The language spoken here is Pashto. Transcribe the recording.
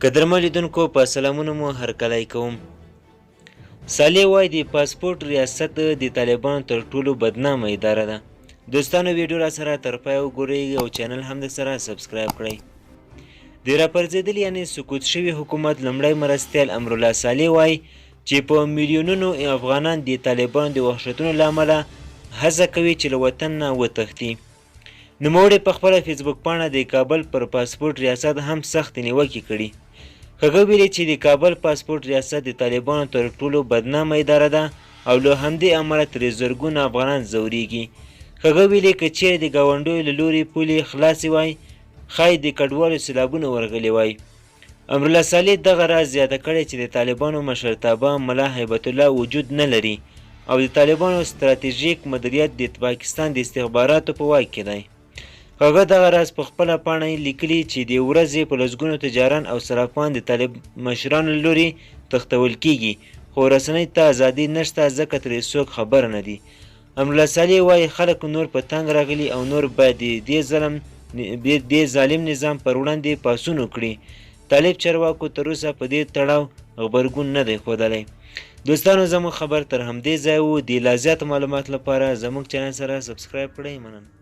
قدرمن لیدونکو په سلامونو مو هرکلی کوم. صالح وایي د پاسپورټ ریاست د طالبانو تر ټولو بدنامه اداره ده. دوستانو ویډیو را سره تر پایه وګورئ او چینل هم د سره سبسکرایب کړئ. د راپرځېدلي یعنې سقوط شوي حکومت لومړی مرستیال امرالله صالح وایي چې په میلیونونو افغانان د طالبانو د وحشتونو له امله هڅه کوي چې له وطن نه وتښتي. نوموړي په خپله فیسبوک پاڼه د کابل پر پاسپورټ ریاست هم سختې نیوکې کړي. هغه ویلي چې د کابل پاسپورټ ریاست د طالبانو تر ټولو بدنامه اداره ده او له همدې امله ترې زرګونه افغانان ځورېږي. هغه ویلي که چیرې د ګاونډیو له لوري پولې خلاصې وای، ښایي د کډوالو سیلابونه ورغلي وای. امرالله صالح دغه راز زیاته کړې چې د طالبانو مشرتابه ملا هیبت الله وجود نه لري او د طالبانو ستراتیژیک مدیریت د پاکستان د استخباراتو په واک کې دی. هغه دغه راز په خپله پاڼه لیکلي چې د ورځې په لسګونو تجاران او صرافان د طالب مشرانو له لوري تښتول کیږي خو رسنۍ ته ازادي نشته ځکه ترې څوک خبر نه دي. امرالله صالح وايي، خلک نور په تنګ راغلي او نور باید د دې ظلم دې ظالم نظام پر وړاندې پاڅون وکړي. طالب چارواکو تر اوسه په دې تړاو غبرګون نه دی ښودلی. دوستانو زموږ خبر تر همدې ځایه وو، د لا زیاتو معلوماتو لپاره زموږ چینل سره سبسکرایب کړئ مننه.